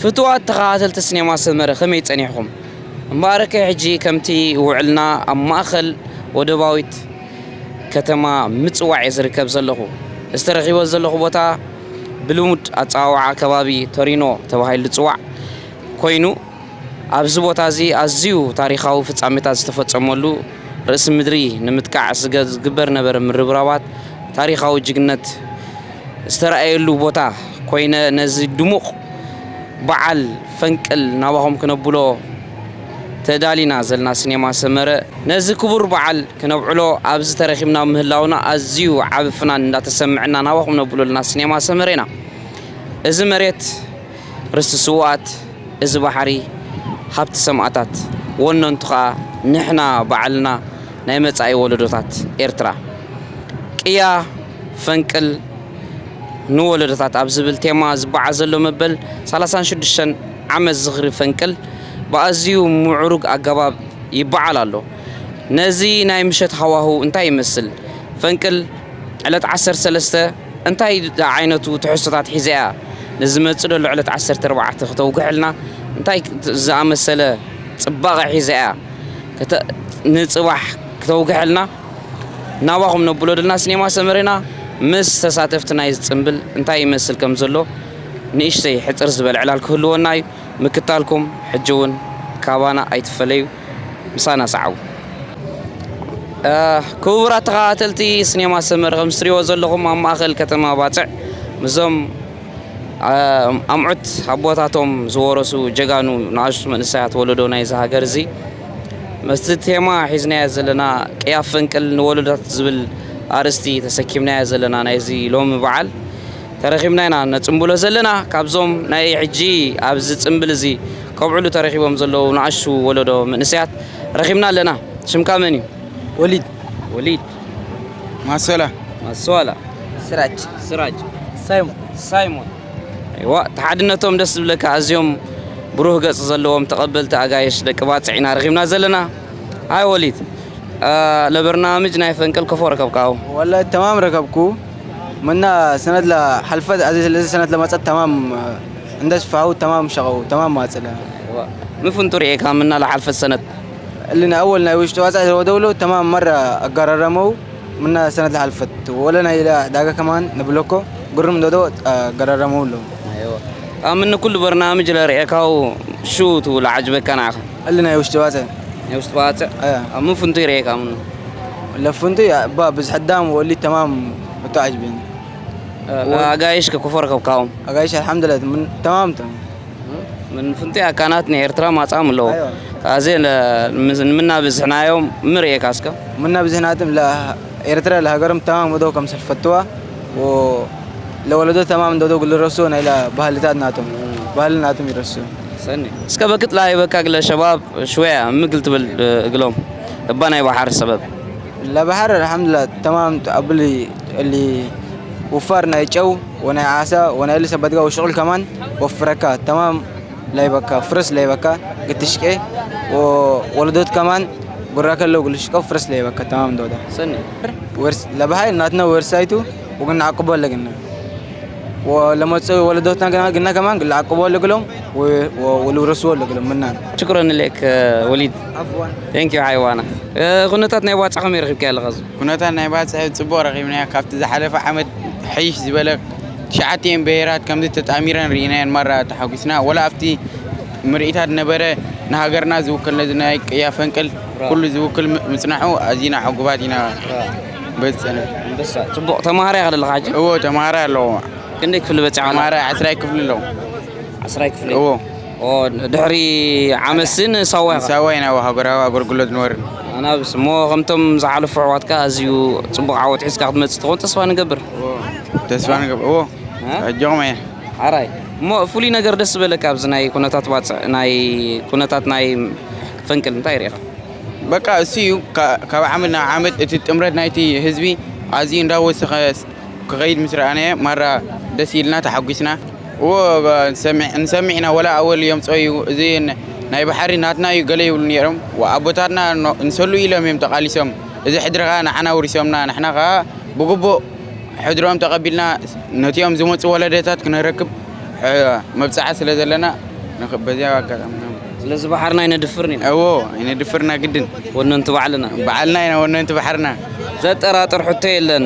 ፍቱዋት ተኸታተልቲ ሲኔማ ሰመረ፣ ከመይ ጸኒሕኩም? እምበኣርከ ሕጂ ከምቲ ውዕልና ኣብ ማእከል ወደባዊት ከተማ ምጽዋዕ እየ ዝርከብ ዘለኹ። ዝተረኺቦ ዘለኹ ቦታ ብልሙድ ኣጸዋውዓ ከባቢ ቶሪኖ ተባሂሉ ዝጽዋዕ ኮይኑ፣ ኣብዚ ቦታ እዚ ኣዝዩ ታሪኻዊ ፍጻሜታት ዝተፈጸመሉ፣ ርእሲ ምድሪ ንምጥቃዕ ዝገ-፣ ዝግበር ነበረ ምርብራባት፣ ታሪኻዊ ጅግነት ዝተራእየሉ ቦታ ኮይነ፣ ነዚ ድሙቕ በዓል ፈንቅል ናባኹም ክነብሎ ተዳሊና ዘለና ሲኔማ ሰመረ፣ ነዚ ክቡር በዓል ክነብዕሎ ኣብዚ ተረኺብና ምህላውና ኣዝዩ ዓቢ ፍናን እንዳተሰምዐና ናባኹም ነብሎ ዘለና ሲኔማ ሰመረ ኢና። እዚ መሬት ርስቲ ስውኣት፣ እዚ ባሕሪ ሃብቲ ሰማእታት፣ ወነንቱ ኸኣ ንሕና ባዕልና ናይ መጻኢ ወለዶታት ኤርትራ። ቅያ ፈንቅል ንወለዶታት ኣብ ዝብል ቴማ ዝበዓል ዘሎ መበል ሰላሳን ሽዱሽተን ዓመት ዝኽሪ ፈንቅል ብኣዝዩ ምዕሩግ ኣገባብ ይበዓል ኣሎ። ነዚ ናይ ምሸት ሃዋህው እንታይ ይመስል? ፈንቅል ዕለት ዓሰርተ ሰለስተ እንታይ ዓይነቱ ትሕዝቶታት ሒዛ እያ ንዝመጽእ ዘሎ ዕለት ዓሰርተ ኣርባዕተ ክተውግሐልና? እንታይ ዝኣመሰለ ጽባቐ ሒዛ እያ ክተ-፣ ንጽባሕ ክተውግሐልና? ናባኹም ነብሎ ድልና ሲኔማ ሰመሬና ምስ ተሳተፍቲ ናይ ጽምብል እንታይ ይመስል ከም ዘሎ ንእሽተይ ሕጽር ዝበለ ዕላል ክህልወና እዩ። ምክታልኩም ሕጂ እውን ካባና ኣይትፈለዩ፣ ምሳና ሰዓቡ። እ፣ ክቡራት ተኸታተልቲ ሲኔማ ሰመረ፣ ከም እትሪእዎ ዘለኹም ኣብ ማእከል ከተማ ባጽዕ ምስዞም፣ እ፣ ኣምዑት ኣቦታቶም ዝወረሱ ጀጋኑ ንኣሽቱ መንእሰያት ወለዶ ናይዚ ሃገር እዚ ምስቲ ቴማ ሒዝናዮ ዘለና ቅያ ፈንቅል ንወለዶታት ዝብል ኣርእስቲ ተሰኪምናዮ ዘለና ናይዚ ሎሚ በዓል ተረኺብና ኢና ነጽንብሎ ዘለና። ካብዞም ናይ ሕጂ ኣብዚ ጽምብል እዚ ከብዕሉ ተረኺቦም ዘለዉ ንኣሽቱ ወለዶ መንእሰያት ረኺብና ኣለና። ሽምካ መን እዩ? ወሊድ። ወሊድ። ማሶላ። ማሶላ። ስራጅ። ስራጅ። ሳይሞን። ሳይሞን። ኣይዋ፣ እቲ ሓድነቶም ደስ ዝብለካ፣ ኣዝዮም ብሩህ ገጽ ዘለዎም ተቐበልቲ ኣጋይሽ ደቂ ባጽዕ ኢና ረኺብና ዘለና። ሃይ ወሊድ፣ አ፣ ለበርናምጅ ናይ ፈንቅል ከፎ ረከብካው? ወላሂ ተማም ረከብኩ። ምና ሰነት ለሐልፈት፣ ኣዚ ለዚ ሰነት ለመጸት ተማም፣ አ፣ እንደስፋው ተማም ሸቀው፣ ተማም ማጽለ። ኣይዋ፣ ምን ፍንቱ ርኤካ ምና ለሐልፈት ሰነት? እሊ ናይ ኣወል ናይ ውሽጢ ዋጻ ወደውሎ ተማም መራ ኣጋራረመው። ምና ሰነት ለሐልፈት ወለ ናይ ኢላ ዳጋ ከማን ንብለኮ ግርም ዶዶ፣ አ፣ ገረረመው ኣሎ። ኣይዋ። ካብ ምኒ ኩሉ በርናምጅ ለርእየካው ሹ ትብሎ ዓጅበካ ንዓኻ? እሊ ናይ ውሽጢ ባጽዕ። ናይ ውሽጢ ባጽዕ? ኣያ። ኣብ ምን ፍንቱ ይርእየካ ምኑ? ለፍንቱ ያ፣ ባ፣ ብዝሕ ዳም ወሊ ተማም እቶ ዓጅብን። አ፣ ወ- ኣጋይሽ ከ ክፎር ከብካዎም? ኣጋይሽ ኣልሓምዱሊላህ ምን ተማም ተም። ምን ፍንቱ ኣካናት ንኤርትራ ማጻም ኣለዎ። ኣይዋ። ካዜ ለ-፣ ምስ-፣ ንምና ብዝሕናዮም ምርእየካ እስከ? ምና ብዝሕናትም ለ-፣ ኤርትራ ለሃገርም ተማም ወዶ ከም ሰልፈትዋ ወ-፣ ለወለዶ ተማም እንደዶ ግልረሱ ናይላ ባህልታት ናቶም። ባህል ናቶም ይረሱ። ሰኒ። እስከ በክት ላይ በካ ግለ ሸባብ ሽወያ ምግል ትብል እግሎም። እባ ናይ ባሕር ሰበብ። ለባሕር ኣልሓምዱሊላህ ተማም ተኣብል እሊ ውፋር ናይ ጨው ወናይ ዓሳ ወናይ እሊ ሰበትጋ ወሽቕል ከማን ወፍረካ ተማም ላይበካ ፍረስ ላይበካ ግትሽቄ ወ-፣ ወለዶት ከማን ጉራ ከለው ግልሽ ቀው ፍረስ ለይ በከ ተማም እንደወጣ ሰኒ ወርስ ለባሃይ እናትና ወርሳይቱ ወግና አቅቦ ለግና ወለመጸ ወለዶትና ገና ግና ከማን ግላ አቅቦ ለግሎም ወልውረሱ ለግሎም ምናን። ሽክረን ለክ ወሊድ። عفوا. Thank you ሓይዋና። ኩነታት ናይ ባጻ ከመይ ረኺብካ ኣለኻ? ኩነታት ናይ ባጽዕ ጽቡቕ ረኺብናዮ። ካብቲ ዝሓለፈ ዓመት ሕይሽ ዝበለ ትሽዓቲኤን ብሄራት ከምዚ ተጣሚረን ርኢናየን ማራ ተሓጒስና። ወላ ኣብቲ ምርኢታት ነበረ ንሃገርና ዝውክል ነዚ ናይ ቅያ ፈንቅል ኩሉ ዝውክል ም- ምጽናሑ ኣዚና ዕጉባት ኢና። በጽነ ኣንበሳ ጽቡቕ ተማሃራይ ኢኻ ዘለኻ ሕጂ? እዎ ተማሃራይ ኣለዎ። ክንደይ ክፍሊ በጺሓ? ተማሃራይ ዓስራይ ክፍሊ ኣለዎ። ዓስራይ ክፍሊ እዎ ድሕሪ ዓመት ስን ሳዋ ኢኻ? ሳዋ ኢና ኣብ ሃገራዊ ኣገልግሎት ንወርን። ኣናብስ እሞ ከምቶም ዝሓለፉ ኣሕዋትካ ኣዝዩ ጽቡቕ ዓወት ሒዝካ ክትመጽእ ትኾን ተስፋ ንገብር። ተስፋ ንገብር እዎ። ኣጆኹም እየ። ሓራይ እሞ ፍሉይ ነገር ደስ ዝበለካ ኣብዚ ናይ ኩነታት ባጽዕ ናይ ኩነታት ናይ ፈንቅል እንታይ ርኢኻ? በቃ እሱ እዩ። ካብ ዓመት ናብ ዓመት እቲ ጥምረት ናይቲ ህዝቢ ኣዝዩ እንዳወሰኸ ክኸይድ ምስ ረኣናዮ ማራ ደስ ኢልና ተሓጒስና። እዎ ንሰምዕ ኢና። ወላ ኣወል እዮም ጸዩ እዚ ናይ ባሕሪ ናትና እዩ ገለ ይብሉ ነይሮም። ኣቦታትና ንሰሉ ኢሎም እዮም ተቓሊሶም። እዚ ሕድሪ ኸኣ ንዓና ውሪሶምና። ንሕና ኸኣ ብግቡእ ሕድሮም ተቐቢልና ነቲኦም ዝመጹ ወለደታት ክነረክብ መብጽዓ ስለ ዘለና በዚያ ኣጋጣሚ ስለዚ ባሕርና ኣይነድፍርን ኢና። እዎ ኣይነድፍርና ግድን። ወነንቲ ባዕልና። ባዕልና ኢና ወነንቲ ባሕርና። ዘጠራጥር ሕቶ የለን።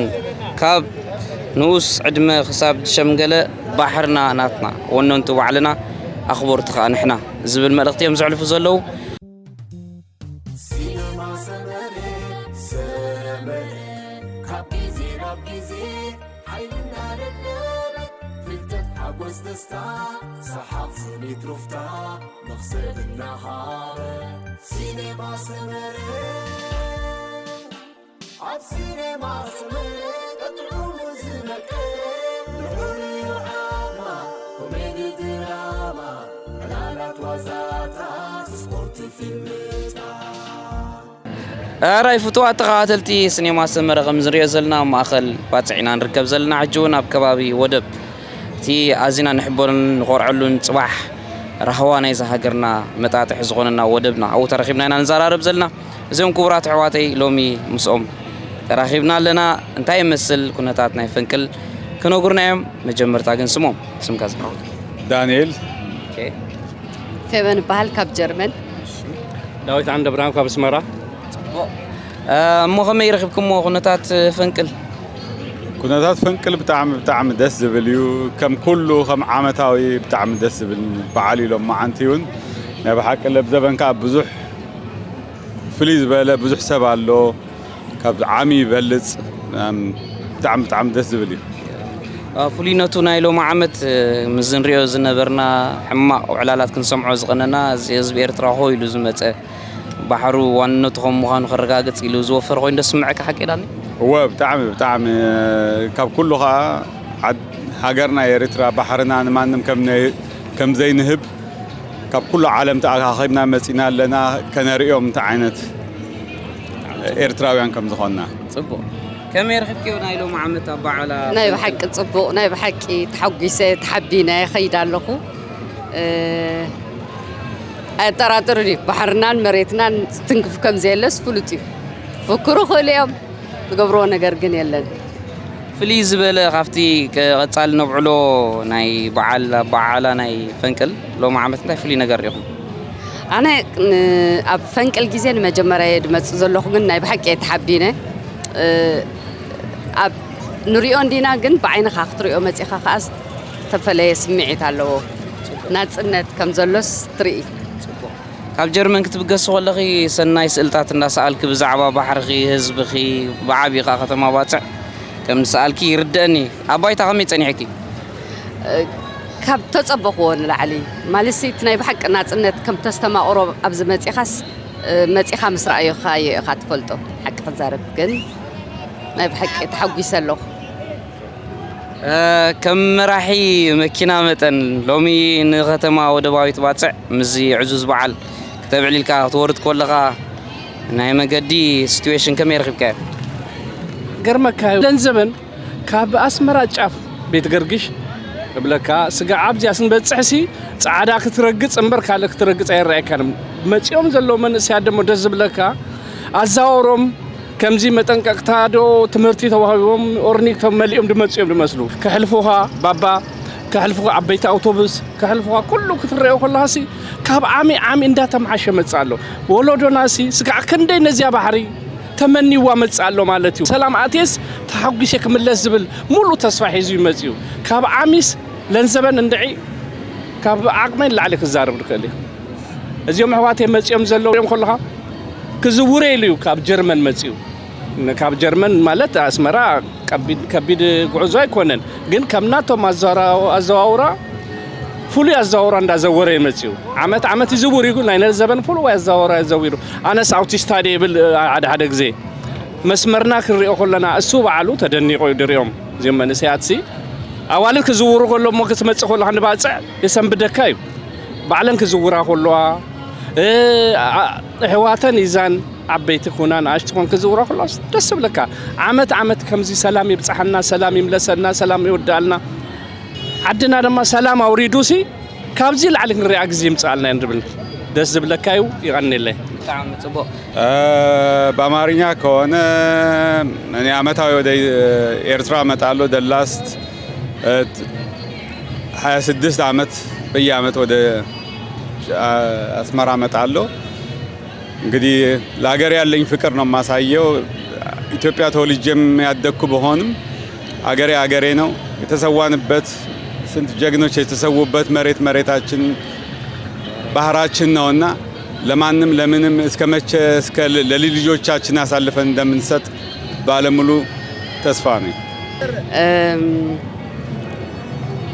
ካብ ንኡስ ዕድመ ክሳብ ዝሸምገለ ባሕርና ናትና። ወነንቱ ባዕልና ኣኽበርቱ ከኣ ንሕና ዝብል መልእኽቲ እዮም ዘሕልፉ ዘለዉ። ሲነማ ሰመረ ሰመረ ካብ ግዜ ናብ ግዜ ሓይልና ደደበ ፍልጠት ሓጎስ ደስታ ሰሓቕ ስኒት ሩፍታ መኽሰብ እናሃበ ሲነማ ሰመረ ኣብ ሲነማ ሰመረ ቀጥዑሙ ዝመቀ ልዑል ዓማ ኮሜዲ ድራማ ዕላላት ዋዛታት ስፖርት ፊልምታት ኣራይ ፍቱዋት ተኸታተልቲ ስኔማ ሰመረ ከም ዝንሪኦ ዘለና ኣብ ማእኸል ባፅዕ ኢና ንርከብ ዘለና ሕጂ እውን ኣብ ከባቢ ወደብ እቲ ኣዚና ንሕበሉን ንኾርዐሉን ፅባሕ ራህዋ ናይዛ ሃገርና መጣጥሒ ዝኾነና ወደብና ኣብኡ ተረኺብና ኢና ንዘራረብ ዘለና እዚኦም ክቡራት ኣሕዋተይ ሎሚ ምስኦም ተራኺብና ኣለና እንታይ ይመስል ኩነታት ናይ ፈንቅል ክነግሩና እዮም መጀመርታ ግን ስሞም ስምካ ዝሓወት ዳንኤል ፌቨን እበሃል ካብ ጀርመን። ዳዊት ዓንደብርሃን ካብ ኣስመራ። እሞ ከመይ ረኺብኩሞ ኩነታት ፈንቅል? ኩነታት ፈንቅል ብጣዕሚ ብጣዕሚ ደስ ዝብል እዩ። ከም ኩሉ ከም ዓመታዊ ብጣዕሚ ደስ ዝብል በዓል እዩ ሎማዓንቲ እውን። ናይ ብሓቂ ለብዘበን ከዓ ብዙሕ ፍልይ ዝበለ ብዙሕ ሰብ ኣሎ። ካብ ዓሚ ይበልፅ ብጣዕሚ ብጣዕሚ ደስ ዝብል እዩ። ፍሉይነቱ ናይ ሎሚ ዓመት ምስ ንሪኦ ዝነበርና ሕማቕ ዕላላት ክንሰምዖ ዝቐነና እዚ ህዝቢ ኤርትራ ሆ ኢሉ ዝመፀ ባሕሩ ዋንነቱ ከም ምዃኑ ከረጋግፅ ኢሉ ዝወፈረ ኮይኑ ደስምዐካ ሓቂ ዳኒ? እወ ብጣዕሚ ብጣዕሚ ካብ ኩሉ ከዓ ሃገርና ኤርትራ ባሕርና ንማንም ከም ዘይንህብ ካብ ኩሉ ዓለም ተኣኻኺብና መፂና ኣለና ከነርእዮም እንታይ ዓይነት ኤርትራውያን ከም ዝኾንና። ጽቡቕ። ከመይ ረኺብክዮ ናይ ሎሚ ዓመት ኣበዓዕላ? ናይ ብሓቂ ጽቡቕ፣ ናይ ብሓቂ ተሓጒሰ፣ ተሓቢነ ይኸይድ ኣለኹ። ኣየጠራጥርን እዩ፣ ባሕርናን መሬትናን ዝትንክፍ ከም ዘየለስ ፍሉጥ እዩ። ክፍክሩ ይኽእሉ እዮም፣ ዝገብርዎ ነገር ግን የለን። ፍልይ ዝበለ ካብቲ ቀጻሊ ነብዕሎ ናይ በዓል ኣበዓዕላ ናይ ፈንቅል ሎሚ ዓመት እንታይ ፍሉይ ነገር ርኢኹም? ኣነ ኣብ ፈንቅል ግዜ ንመጀመርያ እየ ድመፅእ ዘለኹ ግን ናይ ብሓቂ እየ ተሓቢነ ኣብ ንሪኦ እንዲና ግን ብዓይንኻ ክትሪኦ መፂኻ ከዓ ዝተፈለየ ስምዒት ኣለዎ ናፅነት ከም ዘሎስ ትርኢ ካብ ጀርመን ክትብገሲ ከለኺ ሰናይ ስእልታት እንዳሰኣልኪ ብዛዕባ ባሕርኺ ህዝብኺ ብዓብዪ ከዓ ከተማ ባፅዕ ከም ዝሰኣልኪ ይርደአኒ ኣብ ባይታ ከመይ ፀኒሕኪ ካብ ተጸበኽዎ ንላዕሊ ማለትሲ እቲ ናይ ብሓቂ ናጽነት ከም ተስተማቕሮ ኣብዚ መጺኻስ መጺኻ ምስ ረኣዮኻዮ ኢኻ ትፈልጦ ሓቂ ክዛረብ ግን ናይ ብሓቂ ተሓጒሰ ኣለኹ ከም መራሒ መኪና መጠን ሎሚ ንከተማ ወደባዊት ባጽዕ ምስዚ ዕዙዝ በዓል ክተብዕል ኢልካ ክትወርድ ከለኻ ናይ መገዲ ሲትዌሽን ከመይ ረኺብካዮ? ገርመካ እዩ ደን ዘበን ካብ ኣስመራ ጫፍ ቤት ገርግሽ እብለካ ስጋዕ ኣብዚኣ ስንበጽሕሲ ጻዕዳ ክትረግጽ እምበር ካልእ ክትረግጽ ኣይረኣየካን። መጺኦም ዘለዉ መንእሰያት ደሞ ደስ ዝብለካ ኣዛወሮም ከምዚ መጠንቀቕታ ዶ ትምህርቲ ተዋሂቦም ኦርኒክ ተመሊኦም ድመጽኡ እዮም ድመስሉ። ከሕልፉኻ ባባ፣ ከሕልፉኻ ዓበይቲ ኣውቶቡስ፣ ከሕልፉኻ ኩሉ ክትረኦ ከለኻሲ ካብ ዓሚ ዓሚ እንዳተምሓሸ መጽእ ኣሎ። ወለዶናሲ ስጋዕ ክንደይ ነዚያ ባሕሪ ተመኒዋ መጽእ ኣሎ ማለት እዩ። ሰላም ኣትየስ ተሓጒሰ ክምለስ ዝብል ሙሉእ ተስፋ ሒዙ ይመጽእ እዩ። ካብ ዓሚስ ለንዘበን እንድዒ ካብ ዓቕመይ ንላዕሊ ክዛረብ ንኽእል እየ። እዚኦም ኣሕዋተይ መጺኦም ዘለዉ እዮም ከለኻ ክዝውረ ኢሉ እዩ ካብ ጀርመን መጺኡ። ን-፣ ካብ ጀርመን ማለት ኣስመራ ከቢድ፣ ከቢድ ጉዕዞ ኣይኮነን፣ ግን ከም ናቶም ኣዘራ-፣ ኣዘዋውራ ፍሉይ ኣዘዋውራ እንዳዘወረ እዩ መጺኡ። ዓመት ዓመት ይዝውር እዩ፣ ግን ናይ ነዚ ዘበን ፍሉይ ኣዘዋውራ ዘዊሩ። ኣነስ ኣውቲስታ ድየ ይብል ሓደ ሓደ ግዜ። መስመርና ክንሪኦ ከለና እሱ ባዕሉ ተደኒቑ እዩ ድሪኦም እዚኦም መንእሰያትሲ። ኣዋልድ ክዝውሩ ከሎ እሞ ክትመጽእ ከለኻ ንባጽዕ የሰንብደካ እዩ። ባዕለን ክዝውራ ከለዋ፣ እ፣ ኣ-፣ ኣሕዋተን ይዛን ዓበይቲ ኩና ንኣሽቱ ኮን ክዝውራ ከለዋ ደስ ዝብለካ። ዓመት ዓመት ከምዚ ሰላም ይብጽሓና፣ ሰላም ይምለሰልና፣ ሰላም ይወድኣልና። ዓድና ድማ ሰላም ኣውሪዱሲ ካብዚ ላዕሊ ክንሪኣ ግዜ ይምጽኣልና እንድብል ደስ ዝብለካ እዩ። ይቐንየለይ። ብጣዕሚ ጽቡቕ። እ፣ በአማርኛ ከሆነ እኔ ዓመታዊ ወደ ኤርትራ እመጣለሁ። The last፣ እ፣ ሃያ ስድስት ዓመት በየዓመት ወደ፣ አ-፣ አስመራ እመጣለሁ። እንግዲህ ለሀገር ያለኝ ፍቅር ነው የማሳየው። ኢትዮጵያ ተወልጄም ያደግኩ ብሆንም አገሬ አገሬ ነው። የተሰዋንበት፣ ስንት ጀግኖች የተሰዉበት መሬት መሬታችን ባህራችን ነውና ለማንም ለምንም እስከ መቼ እስከ ለ-፣ ለልጅ ልጆቻችን አሳልፈን እንደምንሰጥ ባለሙሉ ተስፋ ነኝ። እም፣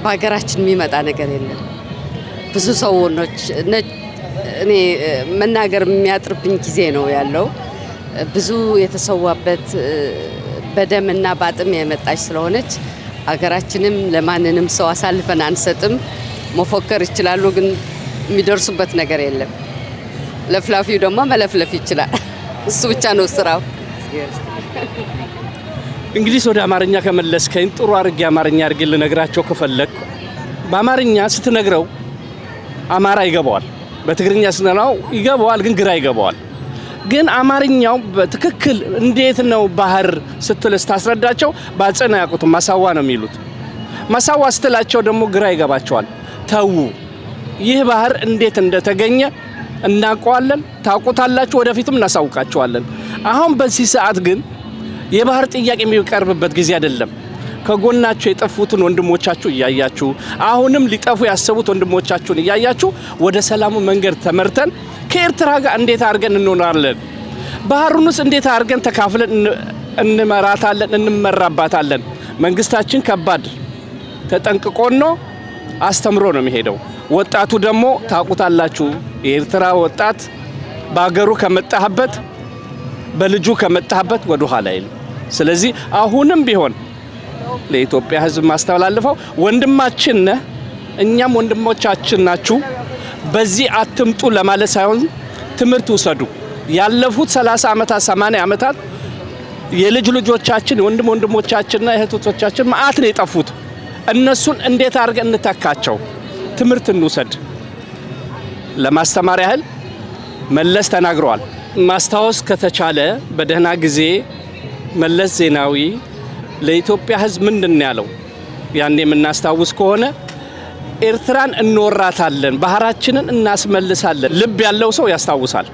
በሀገራችን የሚመጣ ነገር የለም። ብዙ ሰዎች ነጭ፣ እኔ መናገር የሚያጥርብኝ ጊዜ ነው ያለው። ብዙ የተሰዋበት፣ በደምና በአጥም የመጣች ስለሆነች ሀገራችንም ለማንንም ሰው አሳልፈን አንሰጥም። መፎከር ይችላሉ፣ ግን የሚደርሱበት ነገር የለም። ለፍላፊው ደግሞ መለፍለፍ ይችላል። እሱ ብቻ ነው ስራው። እንግዲህ ወደ አማርኛ ከመለስከኝ ጥሩ አድርጌ አማርኛ አድርጌ ልነግራቸው ከፈለግ፣ በአማርኛ ስትነግረው አማራ ይገባዋል፣ በትግርኛ ስትነግረው ይገባዋል፣ ግን ግራ ይገባዋል። ግን አማርኛው በትክክል እንዴት ነው ባህር ስትል ስታስረዳቸው ባጽዕን አያውቁትም፣ ማሳዋ ነው የሚሉት። ማሳዋ ስትላቸው ደግሞ ግራ ይገባቸዋል። ተዉ፣ ይህ ባህር እንዴት እንደተገኘ እናውቀዋለን፣ ታውቁታላችሁ፣ ወደፊትም እናሳውቃችኋለን። አሁን በዚህ ሰዓት ግን የባህር ጥያቄ የሚቀርብበት ጊዜ አይደለም። ከጎናችሁ የጠፉትን ወንድሞቻችሁ እያያችሁ፣ አሁንም ሊጠፉ ያሰቡት ወንድሞቻችሁን እያያችሁ ወደ ሰላሙ መንገድ ተመርተን ከኤርትራ ጋር እንዴት አድርገን እንኖራለን? ባህሩንስ እንዴት አድርገን ተካፍለን እን-፣ እንመራታለን፣ እንመራባታለን? መንግስታችን ከባድ ተጠንቅቆን ነው፣ አስተምሮ ነው የሚሄደው። ወጣቱ ደግሞ ታውቁታላችሁ፣ የኤርትራ ወጣት በሀገሩ ከመጣህበት፣ በልጁ ከመጣህበት ወደ ኋላ አይልም። ስለዚህ አሁንም ቢሆን ለኢትዮጵያ ሕዝብ ማስተላልፈው ወንድማችን ነህ፣ እኛም ወንድሞቻችን ናችሁ። በዚህ አትምጡ ለማለት ሳይሆን ትምህርት ውሰዱ። ያለፉት ሠላሳ ዓመታት፣ ሰማንያ ዓመታት የልጅ ልጆቻችን፣ የወንድም ወንድሞቻችንና የእህቶቻችን መዓት ነው የጠፉት። እነሱን እንዴት አድርገን እንተካቸው? ትምህርት እንውሰድ ለማስተማር ያህል መለስ ተናግረዋል። ማስታወስ ከተቻለ በደህና ጊዜ መለስ ዜናዊ ለኢትዮጵያ ሕዝብ ምንድን ነው ያለው? ያኔ የምናስታውስ ከሆነ «ኤርትራን እንወራታለን፣ ባህራችንን እናስመልሳለን» ልብ ያለው ሰው ያስታውሳል።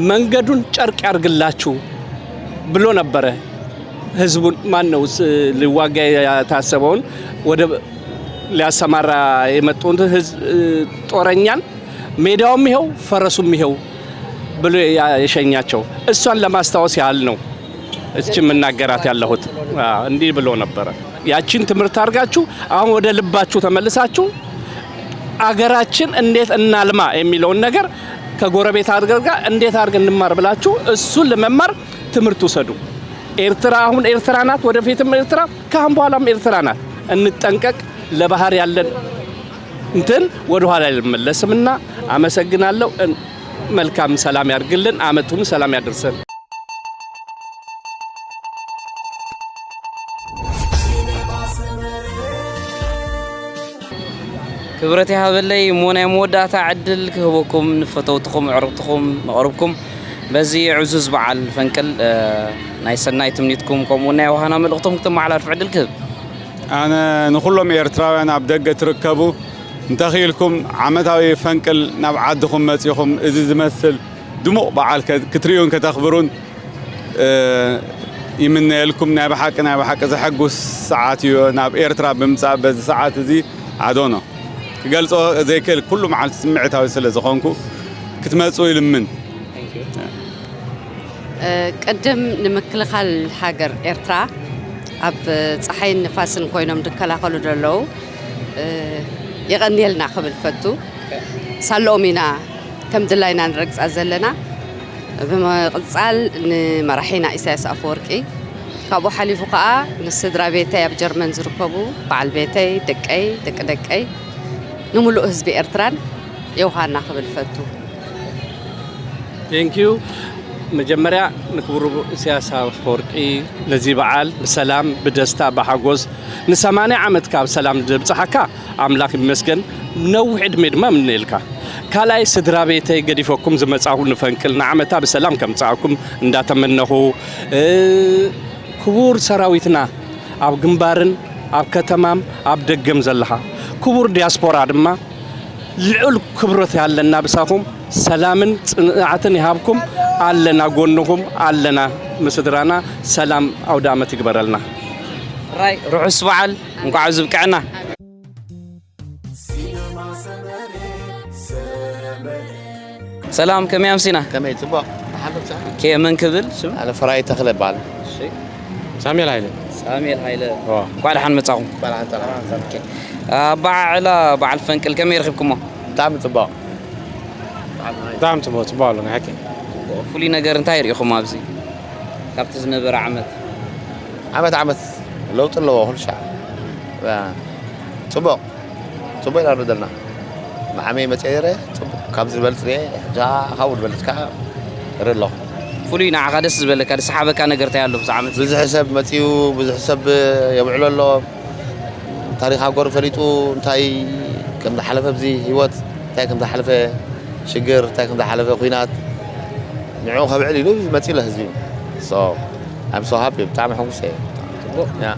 «መንገዱን ጨርቅ ያርግላችሁ» ብሎ ነበረ። ህዝቡን ማን ነው ስ-፣ ሊዋጋ የታሰበውን ወደ ሊያሰማራ የመጡትን ህዝብ፣ እ፣ ጦረኛን «ሜዳውም ይኸው ፈረሱም ይኸው» ብሎ ያ-፣ የሸኛቸው እሷን ለማስታወስ ያህል ነው። እች የምናገራት ያለሁት፣ አ፣ እንዲህ ብሎ ነበረ። ያቺን ትምህርት አድርጋችሁ አሁን ወደ ልባችሁ ተመልሳችሁ አገራችን እንዴት እናልማ የሚለውን ነገር ከጎረቤት አገር ጋር እንዴት አድርገን እንማር ብላችሁ እሱን ለመማር ትምህርት ውሰዱ። ኤርትራ አሁን ኤርትራ ናት፣ ወደፊትም ኤርትራ፣ ካሁን በኋላም ኤርትራ ናት። እንጠንቀቅ። ለባህር ያለን እንትን ወደኋላ አይመለስምና አመሰግናለሁ። እን-፣ መልካም ሰላም ያድርግልን፣ አመቱን ሰላም ያደርሰን። ክብረት ይሃበለይ እሞ ናይ መወዳእታ ዕድል ክህበኩም ንፈተውትኹም፣ ኣዕሩኽትኹም፣ መቕርብኩም በዚ ዕዙዝ በዓል ፈንቅል ናይ ሰናይ ትምኒትኩም ከምኡ ናይ ውሃና መልእኽቶም ክተመሓላልፉ ዕድል ክህብ። ኣነ ንኹሎም ኤርትራውያን ኣብ ደገ ትርከቡ፣ እንተኽኢልኩም ዓመታዊ ፈንቅል ናብ ዓድኹም መጺኹም እዚ ዝመስል ድሙቕ በዓል ክትርእዩን ከተኽብሩን ይምነየልኩም። ናይ ብሓቂ ናይ ብሓቂ ዘሐጉስ ሰዓት እዩ። ናብ ኤርትራ ብምጻእ በዚ ሰዓት እዚ ኣዶኖ ክገልጾ ዘይክእል ኩሉ መዓልቲ ስምዒታዊ ስለ ዝኾንኩ ክትመጹ ይልምን። ቅድም ንምክልኻል ሃገር ኤርትራ ኣብ ፀሓይን ንፋስን ኮይኖም ዝከላኸሉ ዘለዉ የቐንየልና ክብል ፈቱ። ሳለኦም ኢና ከም ድላይና ንረግፃ ዘለና። ብምቕፃል ንመራሒና ኢሳያስ ኣፈወርቂ፣ ካብኡ ሓሊፉ ከዓ ንስድራ ቤተይ ኣብ ጀርመን ዝርከቡ በዓል ቤተይ፣ ደቀይ፣ ደቂ ደቀይ፣ ንምሉእ ህዝቢ ኤርትራን የውሃና ክብል ፈቱ። ቴንኪዩ። መጀመርያ ንክቡር ኢሳያስ ኣፈወርቂ ነዚ በዓል ብሰላም ብደስታ ብሓጎስ ንሰማንያ ዓመትካ ብሰላም ዘብፅሓካ ኣምላኽ ይመስገን። ነዊሕ ዕድሜ ድማ ምነየልካ። ካልኣይ ስድራ ቤተይ ገዲፈኩም ዝመፃኹ ንፈንቅል ንዓመታ ብሰላም ከምፃእኩም እንዳተመነኹ፣ ክቡር ሰራዊትና ኣብ ግንባርን ኣብ ከተማም ኣብ ደገም ዘለኻ ክቡር ዲያስፖራ ድማ ልዑል ክብረት ኣለና ብሳኹም። ሰላምን ጽንዓትን ይሃብኩም። ኣለና ጎንኹም ኣለና። ምስድራና ሰላም ኣውደ ዓመት ይግበረልና። ራይ ርሑስ በዓል እንኳዕ ዝብቅዕና። ሰላም ከመይ ኣምሲና? ከመይ ጽቡቕ። ኬ መን ክብል ስም? ኣነ ፈራይ ተኽለ ይበሃል። ሳሙኤል ሃይለ። ሳሙኤል ሃይለ። እንኳዕ ደሓን መጻኹም። ኣበዓዕላ በዓል ፈንቅል ከመይ ረኺብኩሞ? ብጣዕሚ ጽቡቕ። ብጣዕሚ ጽቡቕ ጽቡቕ ኣሎ ናይ ሓቂ። ፍሉይ ነገር እንታይ ርኢኹም ኣብዚ ካብቲ ዝነበረ ዓመት? ዓመት ዓመት ለውጢ ኣለዎ ኩሉ ሻዕ። ጽቡቕ ጽቡቕ ኢና ንርኢ ዘለና። መዓመይ መፅአ ይረ ፅቡቅ ካብ ዝበልፅ ርየ ሕጃ ካብኡ ዝበልፅ ከዓ ርኢ ኣለኹ። ፍሉይ ንዓኻ ደስ ዝበለካ ዝሰሓበካ ነገር እንታይ ኣሎ ብዚ ዓመት? ብዙሕ ሰብ መፅዩ፣ ብዙሕ ሰብ የብዕሎ ኣሎ። ታሪኽ ሃገሩ ፈሊጡ እንታይ ከም ዝሓለፈ ኣብዚ ህይወት እንታይ ከም ዝሓለፈ ሽግር እንታይ ከም ዝሓለፈ ኲናት ንዕኡ ከብዕል ኢሉ መፅኡ ኣሎ ህዝቢ። So I'm so happy ብጣዕሚ ሕጉስ እየ።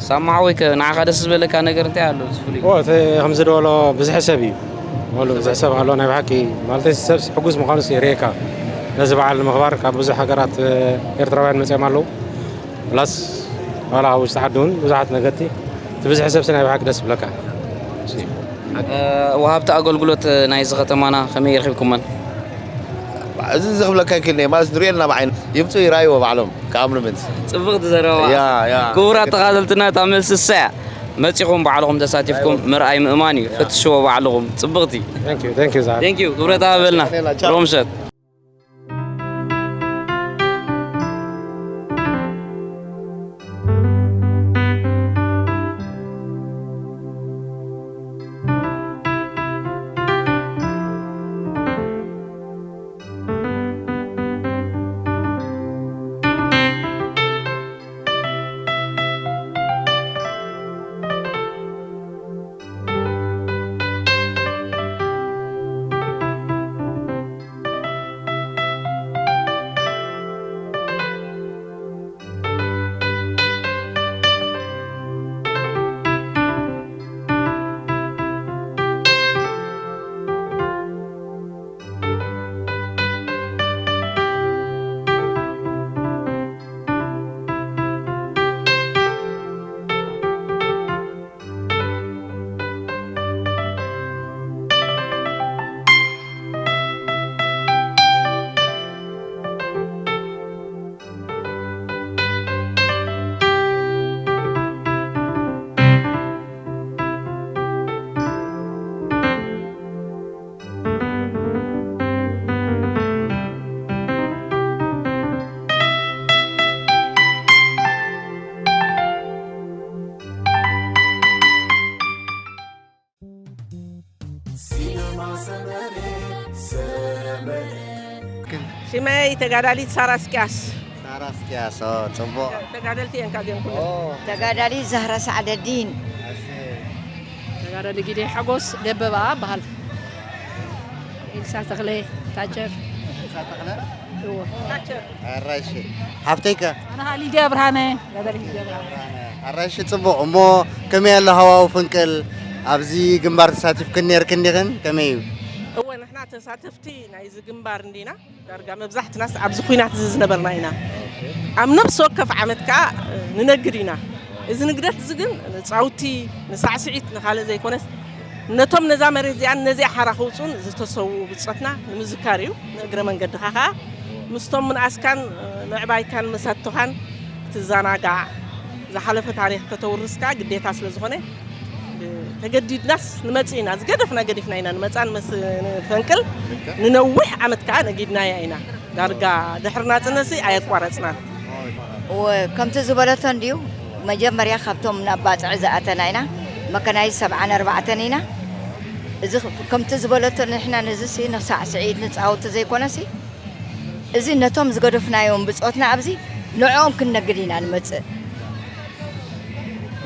ሳማ ሓወይ ከ ንዓኻ ደስ ዝበለካ ነገር እንታይ ኣሎ እዚ ፍሉይ? ኦ እቲ ከምዚ ዝበሎ ብዙሕ ሰብ እዩ ወሉ ብዙሕ ሰብ ኣሎ ናይ ብሓቂ ማለት ሰብ ሕጉስ ምዃኑ የርእየካ። ነዚ በዓል ንምኽባር ካብ ብዙሕ ሃገራት ኤርትራውያን መፅኦም ኣለዉ። ፕላስ ዋላ ኣብ ውሽጢ ዓዲ እውን ብዙሓት ነገድቲ እቲ ብዝሒ ሰብሲ ናይ ብሓቂ ደስ ይብለካ። ወሃብቲ ኣገልግሎት ናይዚ ከተማና ከመይ ረኺብኩመን? እዚ እዚ ክብለካ ይክእል እየ ማለት ንሪኦ ኣለና ብዓይኒ ይምፁ ይረኣይዎ ባዕሎም ክኣምኑ ምንስ ጽብቕቲ ዘረባ። ያ፣ ያ። ክቡራት ተኻተልትና እታ መልሲ እሳ እያ። መጺኹም ባዕልኹም ተሳቲፍኩም ምርኣይ ምእማን እዩ። ፈትሽዎ ባዕልኹም። ጽብቕቲ። Thank you, thank you, Zahra. Thank you ክብረት ሃበልና። ቻው። ሮምሸት። ሽመይ ተጋዳሊት ሳራ እስቅያስ። ሳራ እስቅያስ ጽቡቕ። ተጋደልቲ እየን ካብዚኦም ኩለን። ተጋዳሊት ዛህራ ሳዕደዲን። ተጋዳሊ ጊደ ሓጎስ ደበባ በሃል። ኤልሳ ተኽለ ታጀር። ኤልሳ ተኽለ። ኣራይሽ ሓፍተይከ? ኣነ ኸዓ ሊድያ ብርሃነ። ኣራይሽ ጽቡቕ። እሞ ከመይ ኣሎ ሃዋው ፍንቅል? ኣብዚ ግንባር ተሳቲፍክን ነርክን ዲኽን? ከመይ እዩ? እወ፣ ንሕና ተሳተፍቲ ናይዚ ግንባር እንዲና። ዳርጋ መብዛሕትናስ ኣብዚ ኲናት እዚ ዝነበርና ኢና። ኣብ ነፍሲ ወከፍ ዓመት ከኣ ንነግድ ኢና። እዚ ንግደት እዚ ግን ንጻውቲ፣ ንሳዕስዒት፣ ንኻልእ ዘይኮነስ፣ ነቶም ነዛ መሬት እዚኣን ነዚኣ ሓራ ክውጽኡን ዝተሰውኡ ብጾትና ንምዝካር እዩ። ንእግረ መንገድኻ ከኣ ምስቶም ምንኣስካን ምዕባይካን መሳቶኻን ክትዘናጋዕ፣ ዝሓለፈ ታሪኽ ከተውርስ ከኣ ግዴታ ስለ ዝኾነ፣ ተገዲድናስ ንመጽእ ኢና። ዝገደፍና ገዲፍና ኢና ንመጻ ንመስ-፣ ንፈንቅል። ንነዊሕ ዓመት ከኣ ነጊድናያ ኢና። ዳርጋ ድሕሪ ናጽነትሲ ኣየቋረጽናን። እወ፣ ከምቲ ዝበለቶ እንድዩ፣ መጀመርያ ካብቶም ናብ ባጽዕ ዝኣተና ኢና። መከናይዝ ሰብዓን ኣርባዕተን ኢና። እዚ ኽ-፣ ከምቲ ዝበለቶ ንሕና ነዚሲ ንሳዕስዒት ንጻወቲ ዘይኮነሲ፣ እዚ ነቶም ዝገደፍናዮም ብጾትና ኣብዚ ንዕኦም ክንነግድ ኢና ንመጽእ።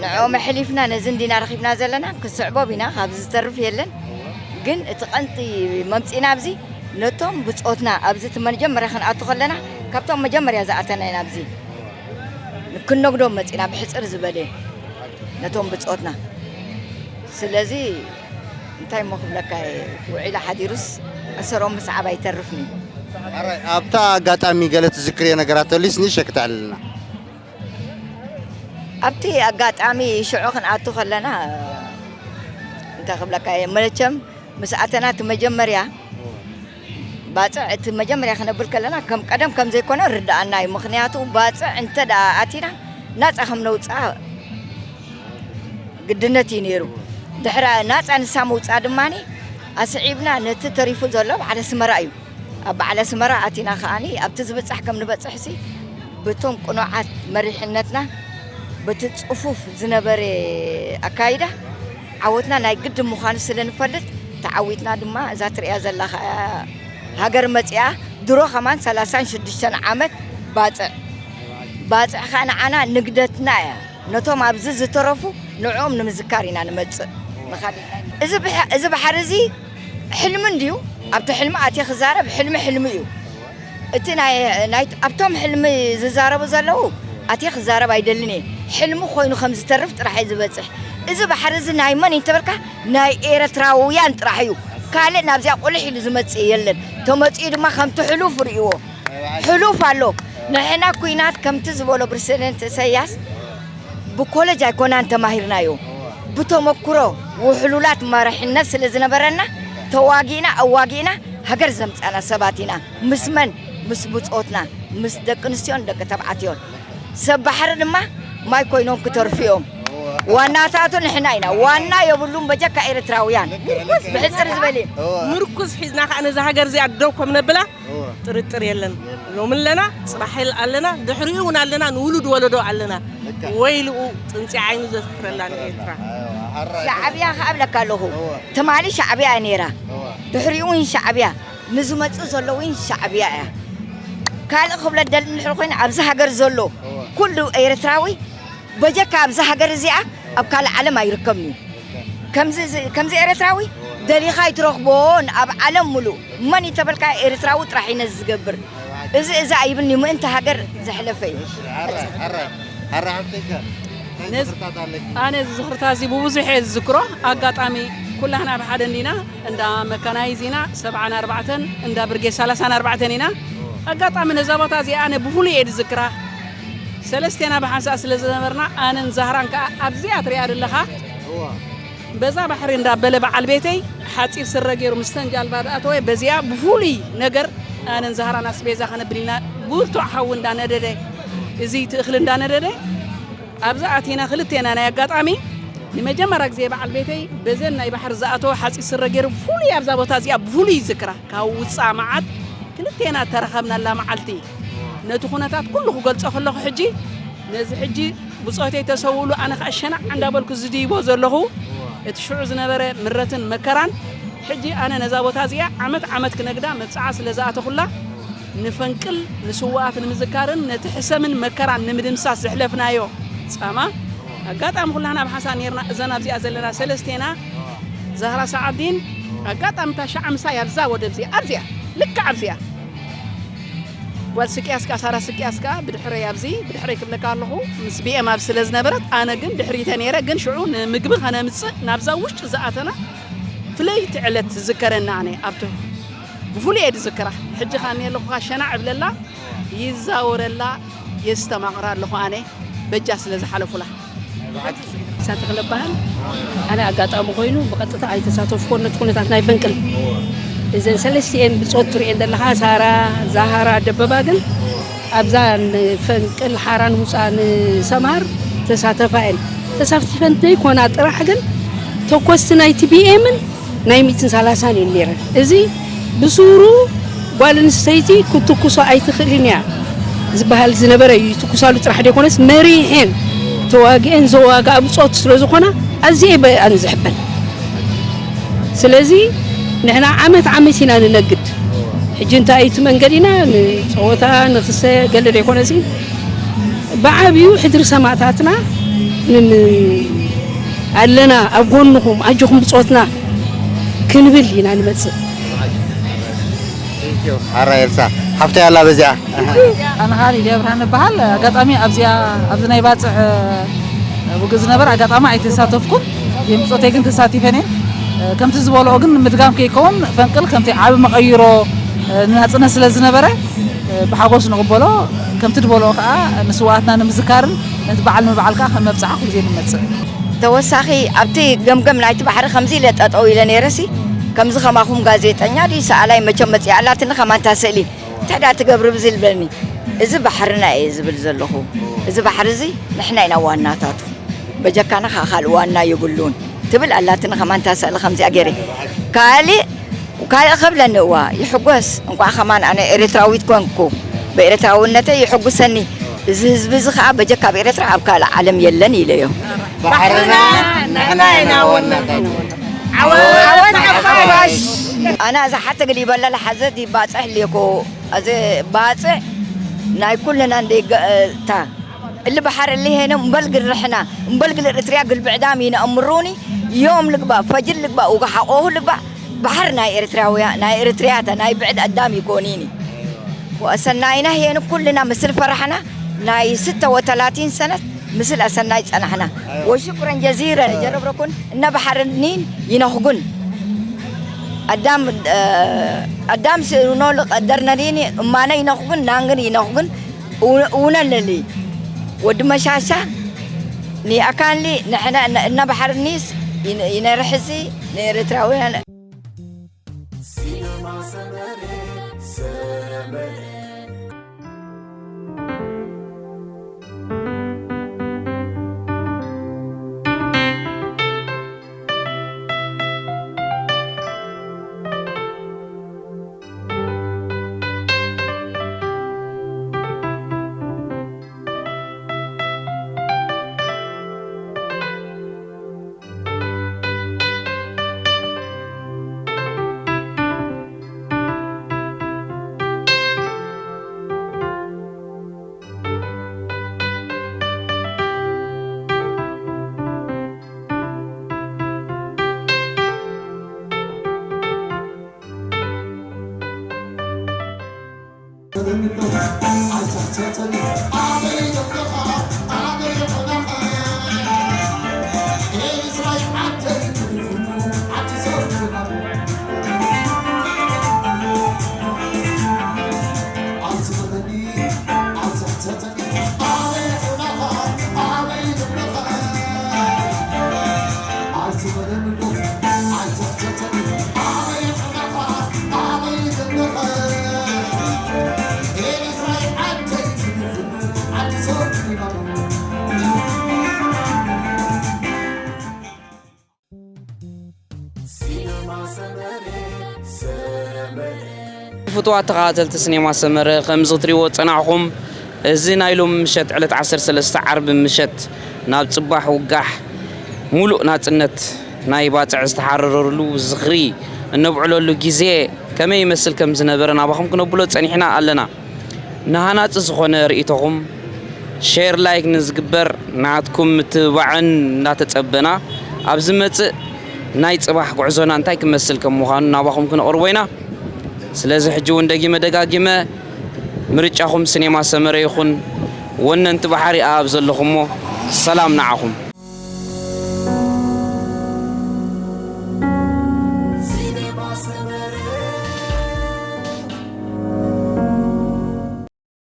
ንዕኦም ኣሕሊፍና ነዚ እንዲና ረኺብና ዘለና፣ ክንስዕቦም ኢና፣ ካብዚ ዝተርፍ የለን። ግን እቲ ቀንዲ መምጺእና ኣብዚ ነቶም ብጾትና ኣብዚ እቲ መጀመርያ ክንኣቱ ከለና፣ ካብቶም መጀመርያ ዝኣተና ኢና ኣብዚ። ክንነግዶም መጺእና ብሕጽር ዝበለ ነቶም ብጾትና። ስለዚ እንታይ እሞ ክብለካ እየ፣ ውዒሉ ሓዲሩስ ኣሰሮም ምስዓብ ኣይተርፍን እዩ። ኣራይ፣ ኣብታ ኣጋጣሚ ገለ ትዝክርዮ ነገራት ተልዩስ ንእሽቶ ክተዕልልና? ኣብቲ ኣጋጣሚ ሽዑ ክንኣቱ ከለና እንታይ ክብለካ እየ፣ መቸም ምስ ኣተና እቲ መጀመርያ ባጽዕ እቲ መጀመርያ ክነብል ከለና ከም ቀደም ከም ዘይኮነ ርድኣና እዩ። ምኽንያቱ ባጽዕ እንተ ደኣ ኣቲና ናጻ ከም ነውጽኣ ግድነት እዩ ነይሩ። ድሕሪ ናጻ ንሳ ምውጻእ ድማ ኣስዒብና ነቲ ተሪፉ ዘሎ በዓል ኣስመራ እዩ። ኣብ በዓል ኣስመራ ኣቲና ከኣኒ ኣብቲ ዝበጻሕ ከም ንበጽሕሲ በቶም ቅኑዓት መሪሕነትና በቲ ጽፉፍ ዝነበረ ኣካይዳ ዓወትና ናይ ግድን ምዃኑ ስለ ንፈልጥ ተዓዊትና ድማ እዛ ትርእያ ዘለኻ ሃገር መጺኣ ድሮ ከማን ሰላሳን ሽዱሽተን ዓመት ባጽዕ ባጽዕ ኸኣ ንዓና ንግደትና እያ። ነቶም ኣብዚ ዝተረፉ ንዕኦም ንምዝካር ኢና ንመጽእ። ንኻልእ እዚ ብሕ-፣ እዚ ባሕሪ እዚ ሕልሚ እንድዩ። ኣብቲ ሕልሚ ኣትየ ክዛረብ ሕልሚ ሕልሚ እዩ። እቲ ናይ፣ ናይ፣ ኣብቶም ሕልሚ ዝዛረቡ ዘለዉ ኣትየ ክዛረብ ኣይደልን እየ። ሕልሚ ኮይኑ ከም ዝተርፍ ጥራሕ እዩ ዝበጽሕ። እዚ ባሕሪ እዚ ናይ መን እዩ እንተበልካ ናይ ኤርትራውያን ጥራሕ እዩ። ካልእ ናብዚኣ ቁልሕ ኢሉ ዝመጽእ የለን። ተመጺኡ ድማ ከምቲ ሕሉፍ ርእይዎ። ሕሉፍ ኣሎ። ንሕና ኲናት ከምቲ ዝበሎ ፕረሲደንት ኢሳያስ ብኮለጅ ኣይኮናን ተማሂርናዮ። ብተመክሮ ውሕሉላት መራሕነት ስለ ዝነበረና ተዋጊእና ኣዋጊእና ሃገር ዘምጻና ሰባት ኢና። ምስ መን? ምስ ብጾትና፣ ምስ ደቂ ኣንስትዮን ደቂ ተባዕትዮን። ሰብ ባሕሪ ድማ ማይ ኮይኖም ክተርፉ እዮም። ዋናታቱ ንሕና ኢና። ዋና የብሉን በጀካ ኤርትራውያን። ብሕጽር ዝበለ ምርኩዝ ሒዝና ከኣ ነዛ ሃገር እዚኣ ደው ከም ነብላ ጥርጥር የለን። ሎሚ ኣለና፣ ጽባሕ ኣለና፣ ድሕሪኡ እውን ኣለና፣ ንውሉድ ወለዶ ኣለና። ወይልኡ ጥንጺ ዓይኑ ዘፍረላ ንኤርትራ። ሻዕብያ ከኣ እብለካ ኣለኹ። ትማሊ ሻዕብያ እያ ነይራ። ድሕሪኡ እውን ሻዕብያ፣ ንዝመጽእ ዘሎ እውን ሻዕብያ እያ። ካልእ ክብለ ደሊ እንድሕር ኮይኑ ኣብዚ ሃገር ዘሎ ኩሉ ኤርትራዊ በጀካ ኣብዛ ሃገር እዚኣ ኣብ ካልእ ዓለም ኣይርከብን እዩ። ከምዚ፣ ከምዚ ኤርትራዊ ደሊኻ ኣይትረኽቦን ኣብ ዓለም ሙሉእ። መን እዩ ተበልካ ኤርትራዊ ጥራሕ እዩ ነዚ ዝገብር። እዚ፣ እዚ ኣይብልኒ ምእንቲ ሃገር ዘሕለፈ እዩ። ኣረ፣ ኣረ፣ ኣረ ሓፍተይከ፣ እንታይ ነዚ ዝኽርታት ኣለኪ? ኣነ እዚ ዝኽርታ እዚ ብብዙሕ እየ ዝዝክሮ። ኣጋጣሚ ኩላህና ብሓደ እንዲና፣ እንዳ መካናይዝ ኢና፣ ሰብዓን ኣርባዕተን፣ እንዳ ብርጌድ ሰላሳን ኣርባዕተን ኢና። ኣጋጣሚ ነዛ ቦታ እዚኣ ኣነ ብፍሉይ እየ ዝዝክራ። ሰለስቴና ብሓንሳእ ስለ ዝነበርና፣ ኣነን ዛህራን ከኣ ኣብዚኣ ትሪኣ ዘለኻ፣ እዋ። በዛ ባሕሪ እንዳበለ በዓል ቤተይ ሓጺር ስረ ገይሩ ምስተን ጃልባ ዝኣተወ፣ በዚኣ ብፍሉይ ነገር ኣነን ዛህራን ኣስቤዛ ከነብል ኢልና፣ ብርቱዕ ሓዊ እንዳነደደ፣ እዚ እቲ እኽሊ እንዳነደደ፣ ኣብዛ ኣቲና ክልቴና ናይ ኣጋጣሚ ንመጀመርያ ግዜ በዓል ቤተይ በዘን ናይ ባሕሪ ዝኣተወ ሓጺር ስረ ገይሩ ብፍሉይ ኣብዛ ቦታ እዚኣ ብፍሉይ ይዝክራ። ካብ ውጻእ መዓት ክልቴና እተራኸብናላ መዓልቲ። ነቲ ኩነታት ኩሉ ክገልጾ ከለኹ ሕጂ፣ ነዚ ሕጂ ብጾተይ ተሰውእሉ ኣነ ኸኣ ሸናዕ እንዳበልኩ ዝድይቦ ዘለኹ፣ እቲ ሽዑ ዝነበረ ምረትን መከራን፣ ሕጂ ኣነ ነዛ ቦታ እዚኣ ዓመት ዓመት ክነግዳ መብጽዓ ስለ ዝኣተኹላ፣ ንፈንቅል ንስውኣት ንምዝካርን ነቲ ሕሰምን መከራን ንምድምሳስ ዘሕለፍናዮ ጻማ፣ ኣጋጣሚ ኩላህና ብሓንሳእ ኔርና፣ እዘን ኣብዚኣ ዘለና ሰለስቴና፣ ዛህራ ሰዓብዲን፣ ኣጋጣሚ እታ ሻዕ ምሳይ ኣብዛ ወደብ እዚኣ፣ ኣብዚኣ፣ ልክዕ ኣብዚኣ፣ ጓል ስቅያስ ከኣ፣ ሳራ ስቅያስ ከኣ ብድሕረይ ኣብዚ፣ ብድሕረይ ክብለካ ኣለኹ፣ ምስ ቢኤም ኣብ ስለ ዝነበረት፣ ኣነ ግን ድሕሪተ ነይረ። ግን ሽዑ ንምግቢ ከነምጽእ ናብዛ ውሽጢ ዝኣተና ፍለይቲ ዕለት ትዝከረኒ። ኣነ ኣብቲ ብፍሉይ እየ ዝዝክራ። ሕጂ ከኣ እኒኤ ኣለኹ፣ ሸናዕ እብለላ፣ ይዛወረላ፣ የስተማቕራ ኣለኹ ኣነ በጃ ስለ ዝሓለፉላ። ሳተ ክለባህል ኣነ ኣጋጣሚ ኮይኑ ብቐጥታ ኣይተሳተፍኮን ነቲ ኩነታት ናይ ፈንቅል። እዘን ሰለስቲኤን ብጾት ትርእየን ዘለኻ፣ ሳራ፣ ዛሃራ፣ ደበባ ግን ኣብዛ ንፈንቅል ሓራ ንምውጻእ ንሰምሃር ተሳተፋ እየን። ተሳቲፈን ዘይኮና ጥራሕ ግን ተኮስቲ ናይ ቲ ቢ ኤምን ናይ ሚእትን ሰላሳን እየን ነይረን። እዚ ብሱሩ ጓል ኣንስተይቲ ክትትኩሶ ኣይትኽእልን እያ ዝበሃል ዝነበረ እዩ። ይትኩሳሉ ጥራሕ ደይኮነስ መሪሐን ተዋጊአን ዘዋግኣ ብጾት ስለ ዝኾና ኣዝየ እየ በኣን ዝሕበን። ስለዚ ንሕና ዓመት ዓመት ኢና ንነግድ። ሕጂ እንታይ እዩ እቲ መንገዲና? ንጸወታ፣ ንክሰ፣ ገለ ደይኮነሲ ብዓብዩ ሕድሪ ሰማእታትና ንን-፣ ኣለና ኣብ ጎንኹም፣ ኣጆኹም ብጾትና ክንብል ኢና ንመጽእ። ኣራ ኤልሳ ሓፍተይ ኣላ በዚኣ። ኣነ ኻኣ ሊድያ ብርሃን እበሃል። ኣጋጣሚ ኣብዚኣ ኣብዚ ናይ ባጽዕ ውግእ ዝነበረ ኣጋጣሚ ኣይተሳተፍኩን። ብጾተይ ግን ተሳቲፈን እየ። ከምቲ ዝበልኦ ግን ምድጋም ከይከውን ፈንቅል ከምቲ ዓቢ መቐይሮ ንናጽነት ስለ ዝነበረ ብሓጎስ ንቕበሎ። ከምቲ ዝበልኦ ከኣ ንስውኣትና ንምዝካርን ነቲ በዓል ንምብዓል ከኣ ከም መብጽዓ ኩሉ ግዜ ንመጽእ። ተወሳኺ ኣብቲ ገምገም ናይቲ ባሕሪ ከምዚ ኢለ ጠጠው ኢለ ነይረሲ ከምዚ ከማኹም ጋዜጠኛ ድዩ ሰኣላይ መቸም መፅያ ኣላትኒ ከማንታ ስእሊ እንታይ ደኣ ትገብሪ ብዚ ልብለኒ እዚ ባሕርና እየ ዝብል ዘለኹ እዚ ባሕሪ እዚ ንሕና ኢና ዋናታቱ በጀካና ከዓ ካልእ ዋና የብሉን ትብል ኣላትኒ ከማንታ ስእሊ ከምዚኣ ገይረ ካሊእ ካልእ ከብለኒ እዋ ይሕጎስ እንቋዕ ከማን ኣነ ኤርትራዊት ኮንኩ ብኤርትራውነተይ ይሕጉሰኒ እዚ ህዝቢ እዚ ከዓ በጀካ ኣብ ኤርትራ ኣብ ካልእ ዓለም የለን ኢለዮ። ባሕርና ንሕና ኢና ወናታቱ። ዓወት ንሓፋሽ። ኣና እዛ ሓተ ግዲ ይበላ ለሓዘት ይባፅሕ ሌኮ እዚ ባፅዕ ናይ ኩልና እንደይገእታ እሊ ባሕር እሊ ሄነ እምበል ግርሕና እምበል ግል እርትርያ ግልብዕዳም ይነእምሩኒ ዮም ልግባ ፈጅል ልግባ ውጋ ሓቆሁ ልግባ ባሕር ናይ ኤርትራውያ ናይ ኤርትርያተ ናይ ብዕድ ኣዳም ይኮኒኒ ወሰናይና ሄን ኩልና ምስል ፈራሕና ናይ ስተ ወተላቲን ሰነት ምስል ኣሰናይ ጸናሕና ወሽኩረን ጀዚረን ጀረብረኩን እነ ባሕርኒን ይነኽጉን ኣዳም ኣዳም ስእኖ ልቀደር ነሪኒ እማነ ይነኽጉን ናንግን ይነኽጉን ውነለሊ ወዲ መሻሻ ንኣካንሊ ንሕነ እነ ባሕርኒስ ይነርሕሲ ንኤርትራውያን ፍቱዋት ተኸታተልቲ ስኔማ ሰመረ ከምዚ ክትሪእዎ ዝጸናሕኹም እዚ ናይ ሎሚ ምሸት ዕለት ዓሰርተ ሰለስተ ዓርቢ ምሸት ናብ ጽባሕ ውጋሕ ሙሉእ ናጽነት ናይ ባጽዕ ዝተሓረረሉ ዝኽሪ እነብዕለሉ ግዜ ከመይ ይመስል ከም ዝነበረ ናባኹም ክነብሎ ጸኒሕና ኣለና። ንሃናጺ ዝኾነ ርእይቶኹም ሼር ላይክ ንዝግበር ናትኩም ምትብባዕን እንዳተጸበና ኣብ ዝመጽእ ናይ ጽባሕ ጉዕዞና እንታይ ክመስል ከም ምዃኑ ናባኹም ክነቕርቦ ኢና። ስለዚ ሕጂ እውን ደጊመ ደጋጊመ ምርጫኹም ስኔማ ሰመረ ይኹን። ወነንቲ ባሕሪ ኣብ ዘለኹሞ ሰላም ንዓኹም።